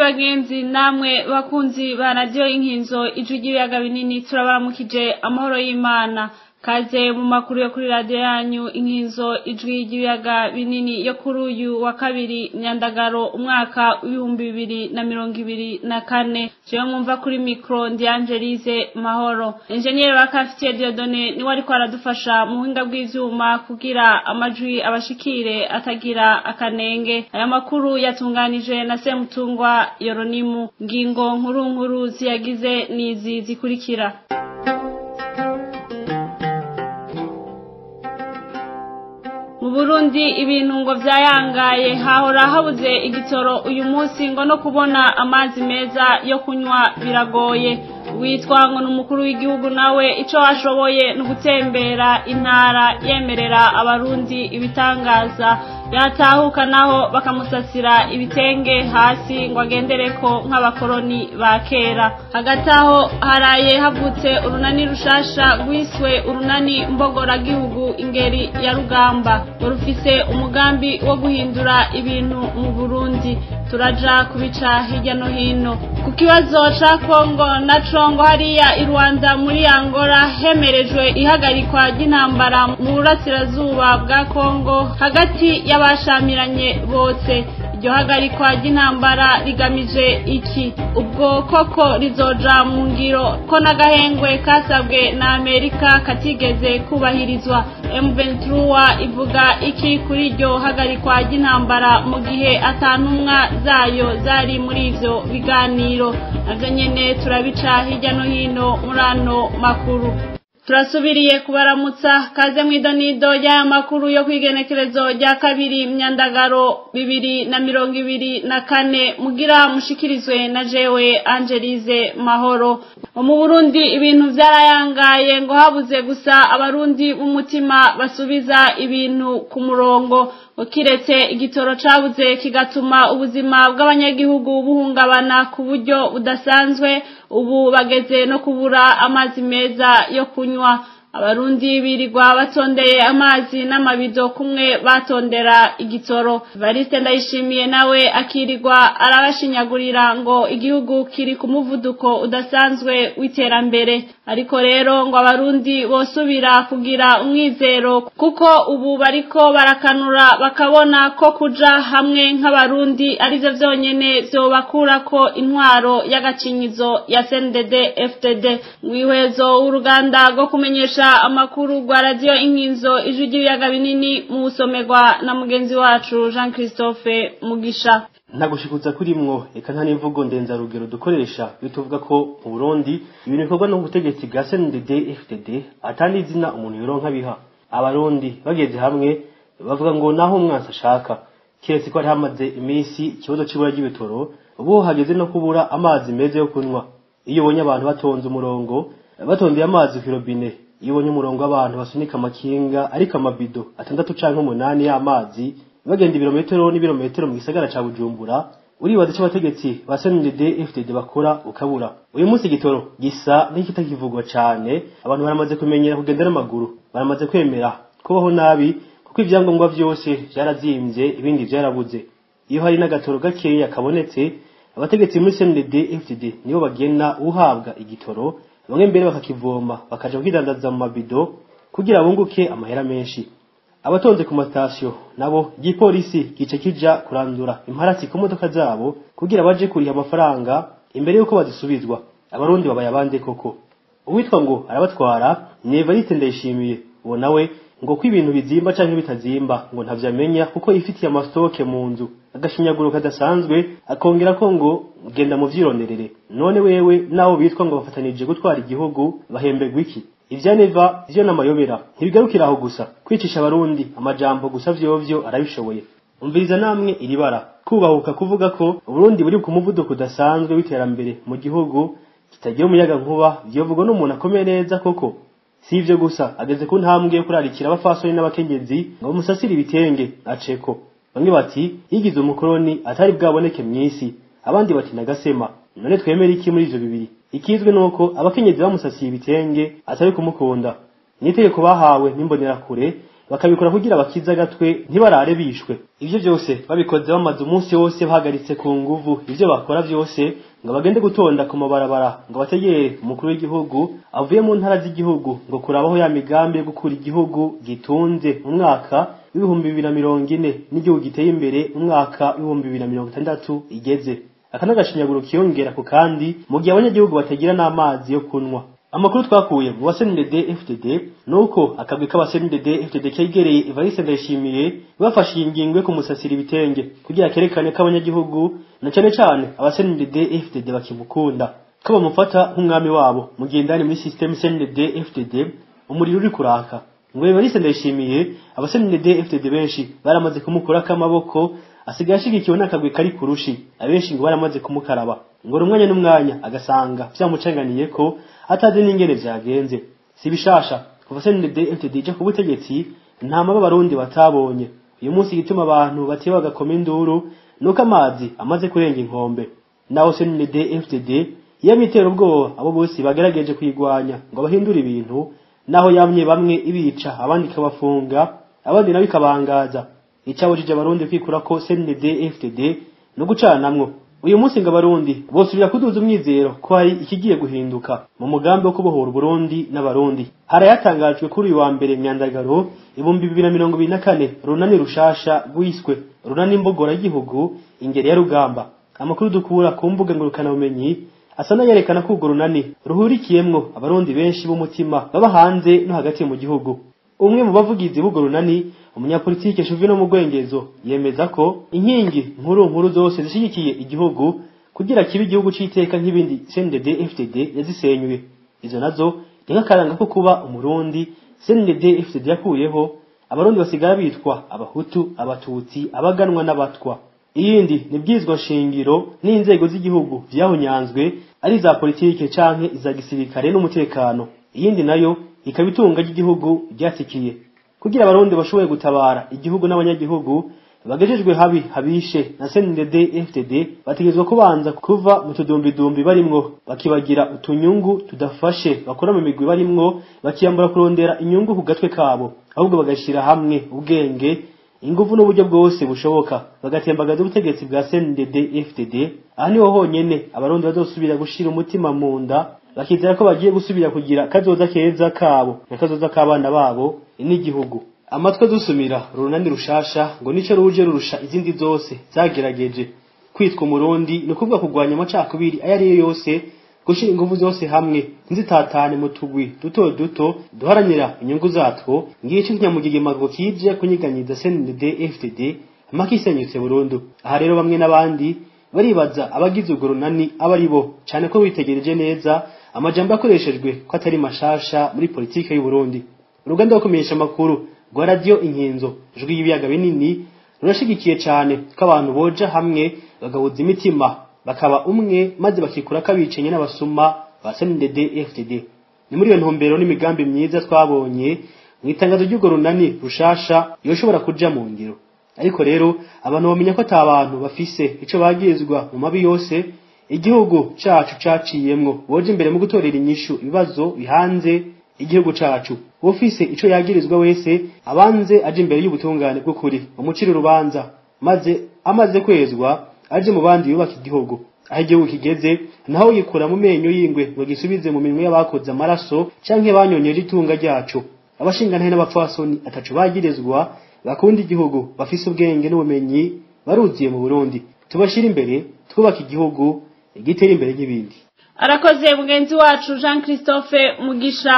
Bagenzi namwe bakunzi ba radio Inkinzo ijwi ry'ibiyaga binini, turabaramukije amahoro y'Imana. Kaze mu makuru yo kuri radio yanyu Inkinzo ijwi ry'ibiyaga binini yo kuri uyu wa kabiri Nyandagaro umwaka 2024. Jewe mwumva kuri micro ndi Angelize Mahoro. Engineer wa Kafitiye Dieudonné niwe ariko aradufasha mu buhinga bw'ivyuma kugira amajwi abashikire atagira akanenge. Aya makuru yatunganije na Semutungwa Yoronimu. Ngingo nkuru nkuru ziyagize nizi zikurikira. Mu Burundi ibintu ngo vyayangaye, hahora habuze igitoro uyu munsi ngo no kubona amazi meza yo kunywa biragoye. Witwa ngo n'umukuru w'igihugu nawe ico ashoboye n'ugutembera intara yemerera abarundi ibitangaza, yatahuka naho bakamusasira ibitenge hasi ngo agendereko nk'abakoroni ba kera. Hagati aho haraye havutse urunani rushasha rwiswe urunani mbogoragihugu ingeri ya Rugamba, rufise umugambi wo guhindura ibintu mu Burundi. Turaja kubica hirya no hino. Ku kibazo ca Kongo na Congo hariya i Rwanda muri Angola hemerejwe ihagarikwa ry'intambara mu burasirazuba bwa Kongo hagati y'abashamiranye bose. Iryo hagarikwa ry'intambara rigamije iki? Ubwo koko rizoja mu ngiro ko n'agahengwe kasabwe na Amerika katigeze kubahirizwa? M23 ivuga iki kuri iryo hagarikwa ry'intambara mu gihe atantumwa zayo zari muri ivyo biganiro? Navyo nyene turabica hirya no hino muri ano makuru. Turasubiriye kubaramutsa, kaze mwidonido y'aya makuru yo kwigenekerezo rya kabiri Myandagaro 2024, mugira mushikirizwe na jewe Angelize Mahoro. Mu Burundi ibintu vyarayangaye ngo habuze gusa abarundi b'umutima basubiza ibintu ku murongo. Kiretse igitoro cabuze kigatuma ubuzima bw'abanyagihugu buhungabana ku buryo budasanzwe, ubu bageze no kubura amazi meza yo kunywa. Abarundi birirwa batondeye amazi n'amabido kumwe batondera igitoro. Evariste Ndayishimiye nawe akirirwa arabashinyagurira ngo igihugu kiri ku muvuduko udasanzwe w'iterambere. Ariko rero ngo abarundi bosubira kugira umwizero, kuko ubu bariko barakanura bakabona ko kuja hamwe nk'abarundi arivyo vyonyene vyobakurako intwaro y'agacinyizo ya CNDD FDD. Mwihwezo w'uruganda rwo kumenyesha amakuru rwa radio Inkinzo ijwi ry'ibiyaga binini, mu busomerwa na mugenzi wacu Jean Christophe Mugisha. Nta gushikuza kurimwo, eka nta n'imvugo ndenzarugero dukoresha iyo tuvuga ko mu Burundi ibintu bikorwa n'ubutegetsi bwa CNDD FDD atandi izina umuntu yoronka biha. Abarundi bageze hamwe bavuga ngo naho umwansi ashaka, kiretse ko hari hamaze iminsi ikibazo c'ibura ry'ibitoro, ubu hageze no kubura amazi meza yo kunywa. Iyo ubonye abantu batonze umurongo batondeye amazi kw'irobine, iyo ubonye umurongo w'abantu basunika amakinga ariko amabido 6 canke 8 y'amazi bagenda ibirometero n'ibirometero mu gisagara ca Bujumbura, uribaza ico abategetsi ba CNDD FDD bakora ukabura. Uyu munsi igitoro gisa n'ikitakivugwa cane, abantu baramaze kumenyera kugenda n'amaguru, baramaze kwemera kubaho nabi kuko ivyangombwa vyose vyarazimvye, ibindi vyarabuze. Iyo hari n'agatoro gakeya kabonetse, abategetsi muri CNDD FDD nibo bagena uhabwa igitoro, bamwe mbere bakakivoma bakaja kukidandaza mu mabido kugira bunguke amahera menshi. Abatonze ku matasiyo nabo igipolisi gice kija kurandura imparati ku modoka zabo kugira baje kuriha amafaranga imbere yuko bazisubizwa. Abarundi babaye abande koko? Uwitwa ngo arabatwara ni Evariste Ndayishimiye, uwo nawe ngo ko ibintu bizimba canke bitazimba ngo ntavyo amenya kuko yifitiye amastoke mu nzu, agashinyaguro kadasanzwe, akongera ko ngo genda mu vyironderere. None wewe nawo bitwa ngo bafatanije gutwara igihugu bahemberwa iki? Ivya Neva ivyo n'amayobera. Ntibigarukira aho gusa kwicisha abarundi amajambo gusa, vyovyo arabishoboye. Umviriza namwe iribara kubahuka kuvuga ko Uburundi buri ku muvuduko udasanzwe w'iterambere mu gihugu kitagira umuyaga nkuba, vyovugwa n'umuntu akomeye neza koko. Si ivyo gusa, ageze ku ntambwe yo kurarikira abafasoni n'abakenyezi ngo bamusasire ibitenge aceko. Bamwe bati yigize umukoroni atari bwaboneke mw'isi, abandi bati nagasema. None twemera iki muri ivyo bibiri? Ikizwe nuko abakenyezi bamusasiye ibitenge atari kumukunda. Nitegeko bahawe n'imbonerakure bakabikora kugira bakiza agatwe ntibarare bishwe. Ivyo byose babikoze bamaze umunsi wose bahagaritse ku nguvu ivyo bakora byose ngo bagende gutonda ku mabarabara ngo bategere umukuru w'igihugu avuye mu ntara z'igihugu ngo kurabaho ya migambi yo gukura igihugu gitunze mu mwaka w'2040 n'igihugu giteye imbere mu mwaka w'2060 igeze. Aka n'agashinyaguro kiyongera ku kandi mu gihe abanyagihugu batagira n'amazi yo kunywa. Amakuru twakuye mu ba CNDD-FDD nuko akagwi k'aba CNDD-FDD kegereye Evariste Ndayishimiye bafashe ingingo yo kumusasira ibitenge kugira kerekane ko abanyagihugu na cyane cyane aba CNDD-FDD bakimukunda, ko bamufata nk'umwami wabo mu gihe indani muri system CNDD-FDD umuriro uri kuraka. Ngo Evariste Ndayishimiye aba CNDD-FDD benshi baramaze kumukurako amaboko, asigaye ashigikiwe n'akagwi kari kurushi, abenshi ngo baramaze kumukaraba ngo umwanya n'umwanya agasanga vyamucanganiye ko atazi n'ingene vyagenze. Si bishasha kuva CNDD-FDD ija ku butegetsi nta maba Abarundi batabonye. Uyu munsi igituma abantu batiba bagakoma induru nuko amazi amaze kurenga inkombe. Naho CNDD-FDD yamitera ubwoba abo bose bagerageje kuyigwanya ngo bahindure ibintu, naho yamye bamwe ibica abandi ikabafunga abandi nabo ikabangaza. Icabujije Abarundi kwikura ko CNDD-FDD no gucanamwo. Uyu munsi ngo Abarundi bosubira kuduza umwizero ko hari ikigiye guhinduka mu mugambi wo kubohora Burundi n'Abarundi. Harayatangajwe kuri uyu wa mbere Myandagaro 2024 runani rushasha rwiswe runani mbogora y'igihugu ingeri ya rugamba. Amakuru dukura ku mbuga ngurukana bumenyi asa n'ayerekana ko urwo runani ruhurikiyemwo Abarundi benshi b'umutima baba hanze no hagati mu gihugu. Umwe mu bavugizi b'urwo runani, umunyapolitike Juvino Mugwengezo, yemeza ko inkingi nkuru nkuru zose zishigikiye igihugu kugira kibe igihugu c'iteka nk'ibindi CNDD-FDD yazisenyuye. Izo nazo ni nk'akaranga ko kuba Umurundi CNDD-FDD yakuyeho, Abarundi basigara bitwa Abahutu, Abatutsi, Abaganwa n'Abatwa. Iyindi ni bwizwa shingiro n'inzego z'igihugu vyahonyanzwe ari za politike canke iza gisirikare n'umutekano. Iyindi nayo ikaba itunga ry'igihugu ryatikiye kugira Abarundi bashoboye gutabara igihugu n'abanyagihugu bagejejwe habi habishe na CNDD-FDD bategezwa kubanza kuva mu tudumbidumbi barimwo, bakibagira utunyungu tudafashe bakora mu migwi barimwo, bakiyambura kurondera inyungu ku gatwe kabo, ahubwo bagashira hamwe ubwenge, inguvu n'uburyo bwose bushoboka bagatembagaza ubutegetsi bwa CNDD-FDD. Aha niho honyene Abarundi bazosubira gushira umutima mu nda, bakizera ko bagiye gusubira kugira kazoza keza kabo na kazoza k'abana babo n'igihugu. Amatwi dusumira runani rushasha ngo nico ruje rurusha izindi zose zagerageje kwitwa Umurundi, ni ukuvuga kurwanya amacakubiri ayo ariyo yose, gushira inguvu zose hamwe ntizitatane mu tugwi duto duto duharanira inyungu zatwo. Ngico kinyamugigima kije kunyiganyiza CNDD-FDD mpaka isenyutse burundu. Aha rero bamwe n'abandi baribaza abagize urwo runani aba ari bo, cane ko witegereje neza amajambo akoreshejwe ko atari mashasha muri politike y'u Burundi. Uruganda rwo kumenyesha amakuru rwa Radio Inkinzo jwi y'ibiyaga binini rurashigikiye cane ko abantu boja hamwe bagahuza imitima bakaba umwe, maze bakikura kabicenye n'abasuma ba CNDD-FDD. Ni muri iyo ntumbero n'imigambi myiza twabonye mu itangazo ry'urwo runani rushasha yoshobora kuja mu ngiro. Ariko rero abantu bamenya ko ata bantu bafise ico bagirizwa mu mabi yose igihugu cacu caciyemwo, boje imbere mu gutorera inyishu ibibazo bihanze igihugu cacu. Ufise ico yagirizwa wese abanze aje imbere y'ubutungane bw'ukuri, umucire urubanza, maze amaze kwezwa aje mu bandi yubaka igihugu. Aho igihugu kigeze naho yikura mu menyo y'ingwe ngo gisubize mu minwe y'abakoze amaraso canke banyonyeje itunga ryacu. Abashingantahe n'abapfasoni ataco bagirizwa bakunda igihugu, bafise ubwenge n'ubumenyi baruziye mu Burundi, tubashira imbere twubaka igihugu gitera imbere nk'ibindi. Arakoze mugenzi wacu Jean Christophe Mugisha.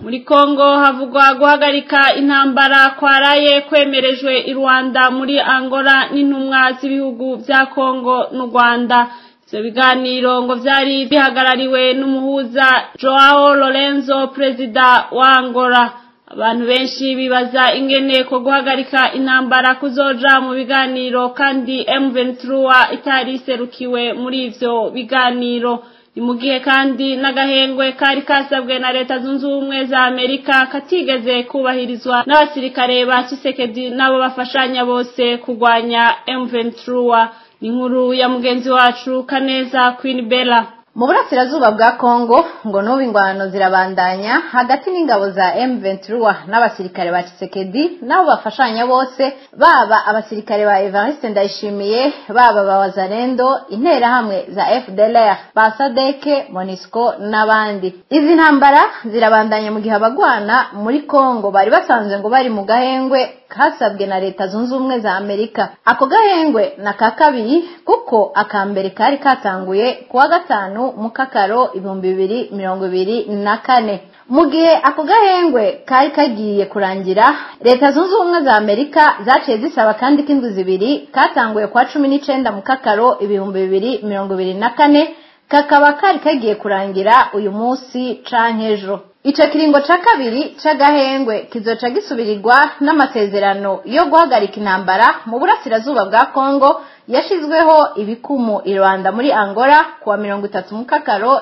Muri Kongo havugwa guhagarika intambara kwaraye kwemerejwe i Rwanda muri Angola n'intumwa z'ibihugu vya Kongo n'u Rwanda. Ivyo biganiro ngo vyari bihagarariwe n'umuhuza Joao Lorenzo, perezida wa Angola. Abantu benshi bibaza ingene ko guhagarika intambara kuzoja mu biganiro kandi M23 itari iserukiwe muri ivyo biganiro. Ni mu gihe kandi n'agahengwe kari kasabwe na Leta Zunze Ubumwe za Amerika katigeze kubahirizwa n'abasirikare ba Tshisekedi nabo bafashanya bose kugwanya M23. Ni inkuru ya mugenzi wacu Kaneza Queen Bella. Mu burasirazuba bwa Kongo ngo n'ubu ingwano zirabandanya hagati n'ingabo za M23 n'abasirikare ba Tshisekedi nabo bafashanya bose, baba abasirikare ba Evariste Ndayishimiye, baba ba Wazalendo, interahamwe za FDLR, ba SADC, MONUSCO n'abandi. Izi ntambara zirabandanya mu gihe abagwana muri Kongo bari basanzwe ngo bari mu gahengwe kasabwe na Leta Zunze Ubumwe za Amerika. Ako gahengwe na ka kabiri kuko akambere kari katanguye kuwa gatanu mukakaro 2024. Mu gihe ako gahengwe kari kagiye kurangira, Leta Zunze Ubumwe za Amerika zaciye zisaba kandi k'indwi zibiri katanguye kwa 19 mukakaro 2024, kakaba kari kagiye kurangira uyu munsi canke ejo. Ico kiringo ca kabiri c'agahengwe kizoca gisubirirwa n'amasezerano yo guhagarika intambara mu burasirazuba bwa Kongo yashizweho ibikumu i Rwanda muri Angola kuwa 30 mukakaro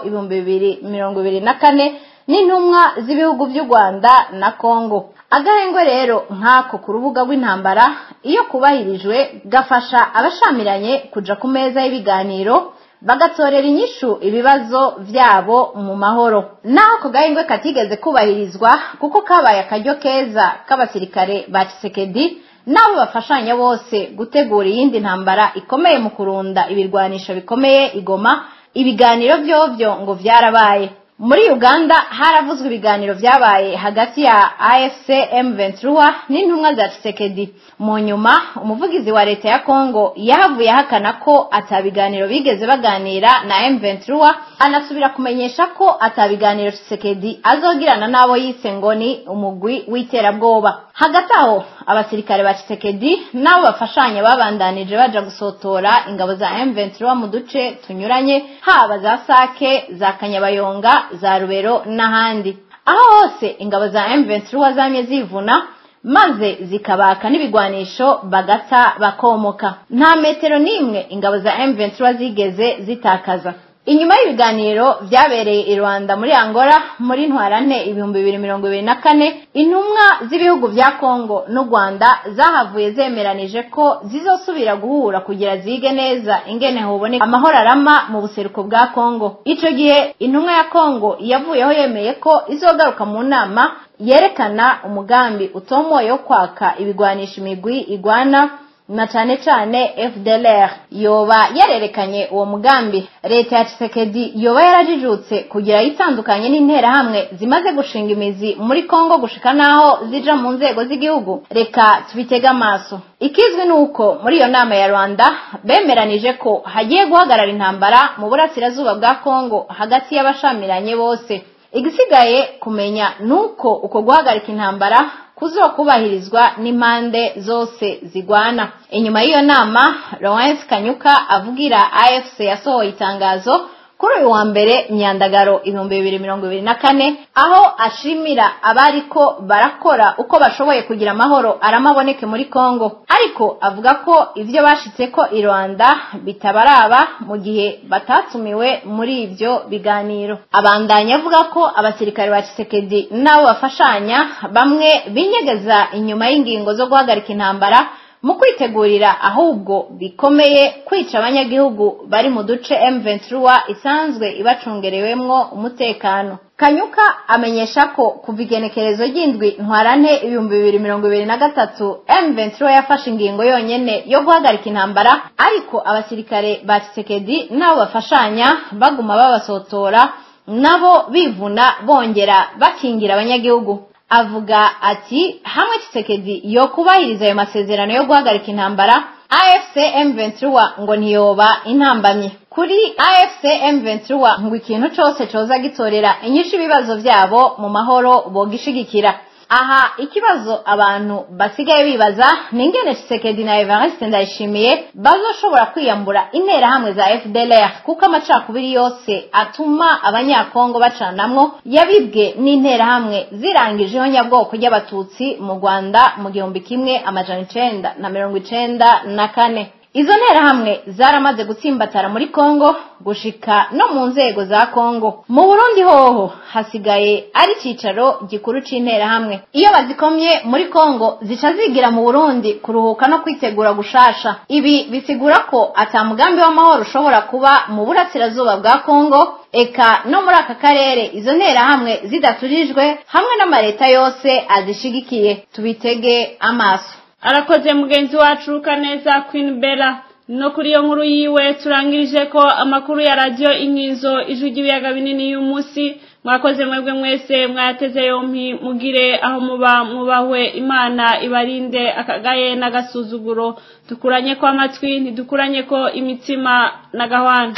2024 n'intumwa z'ibihugu vy'u Rwanda na Kongo. Agahengwe rero nk'ako ku rubuga rw'intambara iyo kubahirijwe gafasha abashamiranye kuja ku meza y'ibiganiro bagatorera inyishu ibibazo vyabo mu mahoro. Naho ako gahengwe katigeze kubahirizwa kuko kabaye akaryo keza k'abasirikare ba Tshisekedi nabo bafashanya bose gutegura iyindi ntambara ikomeye mu kurunda ibirwanisho bikomeye igoma, ibiganiro vyovyo ngo vyarabaye. Muri Uganda haravuzwe ibiganiro vyabaye hagati ya AFC M23 n'intumwa za Tshisekedi. Mu nyuma umuvugizi wa leta ya Kongo yahavuye ahakana ko atabiganiro bigeze baganira na M23, anasubira kumenyesha ko atabiganiro Tshisekedi azogirana nabo yise ngo ni umugwi w'iterabwoba. Hagati aho abasirikare ba Tshisekedi nabo bafashanya babandanije baja gusotora ingabo za M23 mu duce tunyuranye, haba za Sake, za Kanyabayonga, za Rubero n'ahandi. Aho hose ingabo za M23 zamye zivuna maze zikabaka n'ibigwanisho bagata bakomoka. Nta metero nimwe ingabo za M23 zigeze zitakaza. Inyuma y'ibiganiro vyabereye i Rwanda muri Angola muri ntwarante 2024, intumwa z'ibihugu vya Kongo n'u Rwanda zahavuye zemeranije ko zizosubira guhura kugira zige neza ingene hoboneka amahoro arama mu buseruko bwa Kongo. Ico gihe intumwa ya Kongo yavuyeho yemeye ko izogaruka mu nama yerekana umugambi utomoye wo kwaka ibigwanisha imigwi igwana na cane cane FDLR. Yoba yarerekanye uwo mugambi. Leta ya Tshisekedi yoba yarajijutse kugira itandukanye n'interahamwe zimaze gushinga imizi muri Kongo gushika naho zija mu nzego z'igihugu. Reka tubitega amaso. Ikizwi nuko muri iyo nama ya Rwanda bemeranije ko hagiye guhagarara intambara mu burasirazuba bwa Kongo hagati y'abashamiranye bose. Igisigaye kumenya nuko uko guhagarika intambara kuzokubahirizwa n'impande zose zigwana. Inyuma y'iyo nama, Lawrence Kanyuka avugira AFC yasohoye itangazo kuri uyu wa mbere Myandagaro 2024, aho ashimira abariko barakora uko bashoboye kugira amahoro aramaboneke muri Kongo, ariko avuga ko ivyo bashitseko i Rwanda bitabaraba mu gihe batatumiwe muri ivyo biganiro. Abandanya avuga ko abasirikare ba Tshisekedi nabo bafashanya bamwe binyegeza inyuma y'ingingo zo guhagarika intambara mu kwitegurira ahubwo bikomeye kwica abanyagihugu bari mu duce M23 isanzwe ibacungerewemwo umutekano. Kanyuka amenyesha ko kuva igenekerezo ry'indwi ntwarante 2023 M23 yafashe ingingo yonyene yo guhagarika intambara, ariko abasirikare ba Tshisekedi nabo bafashanya baguma babasotora nabo bivuna bongera bakingira abanyagihugu. Avuga ati hamwe Tshisekedi yo kubahiriza ayo masezerano yo guhagarika intambara, AFC M23 ngo ntiyoba intambamye. Kuri AFC M23 ngo ikintu cose coza gitorera inyishu ibibazo vyabo mu mahoro bogishigikira. Aha ikibazo abantu basigaye bibaza ni ingene Tshisekedi na Evariste Ndayishimiye bazoshobora kwiyambura interahamwe za FDLR, kuko amacakubiri yose atuma abanyakongo bacanamwo yabibwe n'interahamwe zirangijeho nyabwoko y'abatutsi mu Rwanda mu 1994. Izo nterahamwe zaramaze gutsimbatara muri Kongo gushika no mu nzego za Kongo. Mu Burundi hoho hasigaye ari icicaro gikuru c'interahamwe. Iyo bazikomye muri Kongo zica zigira mu Burundi kuruhuka no kwitegura gushasha. Ibi bisigura ko ata mugambi w'amahoro ushobora kuba mu burasirazuba bwa Kongo, eka no muri aka karere izo nterahamwe zidaturijwe hamwe n'amareta yose azishigikiye. Tubitege amaso. Arakoze mugenzi wacu Kaneza Queen Bella. No kuri iyo nkuru yiwe turangirije ko amakuru ya radio Inkinzo, ijwi ry'ibiyaga binini y'umunsi. Mwakoze mwebwe mwese mwateze yompi, mugire aho muba mubahwe, Imana ibarinde akagaye n'agasuzuguro. Dukuranye ko amatwi, ntidukuranye ko imitima n'agahwana.